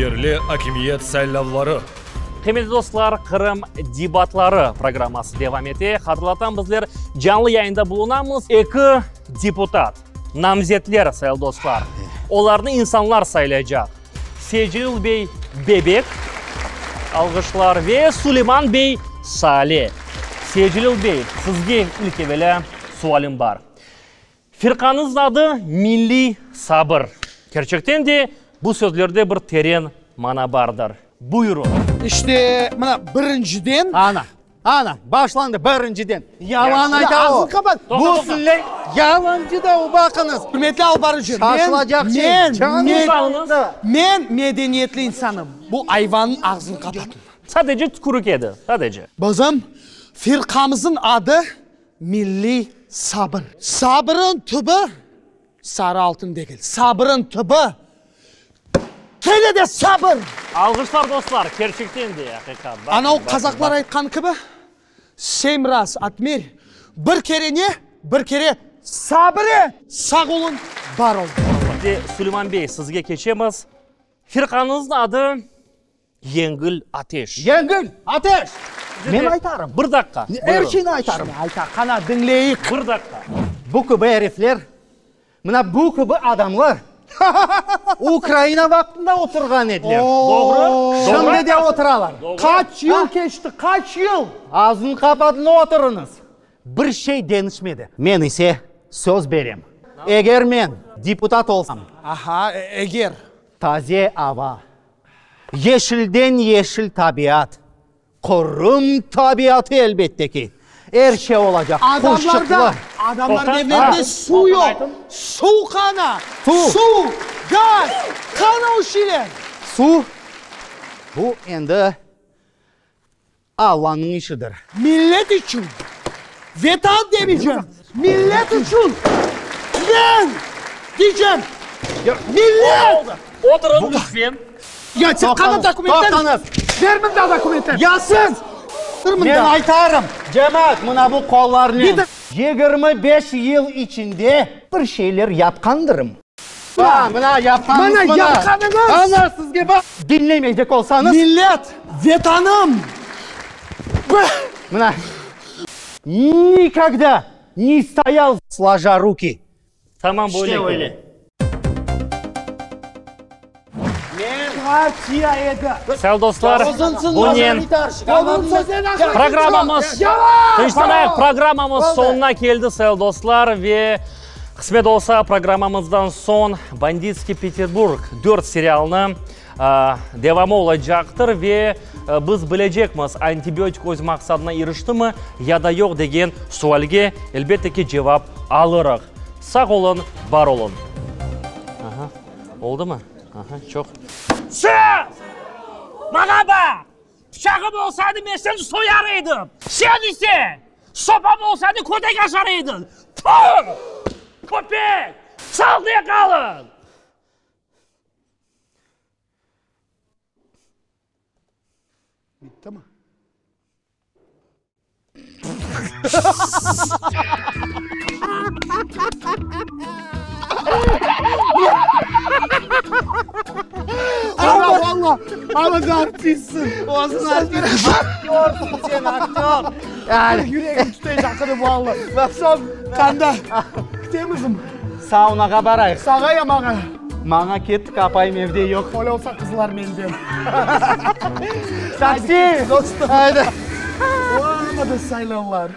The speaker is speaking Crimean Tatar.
Yerli akimiyet saylavları. Qıymetli dostlar, Qırım debatları programması devam ete. Hatırlatam, bizler canlı yayında bulunamız. Eki deputat, namzetler, sayılı dostlar. Olarnı insanlar saylaycaq. Secelil bey Bebek, alğışlar, ve Suleyman bey Sale. Secelil bey, sizge ilk evelâ sualim bar. Firqañıznıñ adı Milliy sabır. Kerçekten de, bu sözlerde bir teren mana bardır. Buyurıñ. İşte, mına, birinciden. Ana, ana, başlandı, birinciden. Yalan ayta o. Ağzını qapat. Bu sizler yalancı da o, baqıñız. Ürmetli alıp barıcı, men, Şaşılacaq şey, men, canım men, sağ. men medeniyetli insanım. Bu ayvannıñ ağzını qapatın. Sadece tükürik edi, sadece. Bizim firqamıznıñ adı Milliy sabır. Sabırın tübü sarı altın degil. Sabırın tübü kene de sabır! Alğışlar dostlar, kerçekten de aqiqat. Ana o qazaqlar aytqan kibi, Sem raz otmer, bir kere ne, bir kere sabır et! Sağ olun, bar olun. Ve Suleyman bey, sizge keçemiz. Firqañıznıñ adı Yengil ateş. Yengil ateş! Men aytarım. Bir daqqa. Er şeyni aytarım. Şimdi ayta, qana, diñleyik. Bir daqqa. Bu kibi erifler, mına bu kibi adamlar Ukraina vaqtında oturğan ediler. Doğru. Şimdi de oturalar. Qaç yıl keçti, qaç yıl? Ağzını qapatın, oturıñız. Bir şey deñişmedi. Men ise söz berem, eger men deputat olsam. Aha, eger. Taze ava, Yeşilden yeşil tabiat, Qırım tabiatı elbette ki, er şey olacaq, quşçıqlar. Adamlarda evlerinde suv yoq, suv qana, suv, gaz, qana o şeyler. Suv, bu endi Allanıñ işidir. Millet içün, Vetan demeycem, millet içün men deycem, millet! Oturıñ lütfen. Ya sen qana dokumentler? Toqtañız! Ber mında dokumentler! Ya siz! Men aytarım, cemaat, mına bu qollarnen 25 yıl içinde bir şeyler yapqandırım. Mına yapqanıñız mına. Mına yapqanıñız. Ana sizge baq. Diñlemeycek olsañız. Millet, Vetanım. Mına. Nikogda ne stoyal sложа ruki. Tamam böyle. İşte öyle. Partiya edi. Sağ dostlar, bunen programmamız, tınçlanayıq, programmamız soñuna keldi, sayılı dostlar, ve qısmet olsa, programmamızdan soñ Banditskiy Peterburg dört serialını devamı olacaqtır ve biz bilecekmiz, antibiotik öz maqsadına iriştimi ya da yoq degen sualge, elbette ki, cevap alırıq. Sağ olun, bar olun. Aha, oldumı? Aha, çoq. Sus! Maña baq! Pıçağım olsaydı, men seni soyar edim. Sen ise, sopam olsaydı, kötek aşar ediñ. Tfu! Köpek! Sağlıqnen qalıñ! Bittimi? Ana valla, ana da artistsiñ. Özüñ artist. Aktörsıñ sen, aktör. Yüregim tutaycaq edi valla. Soñ, qanda? Kitemizmi? Saunağa barayıq. Saña ya maña? Maña kettik, apayım evde yoq. Öyle olsa qızlar menden. Taksi! Dostum. Haydi. Olmadı saylavlar.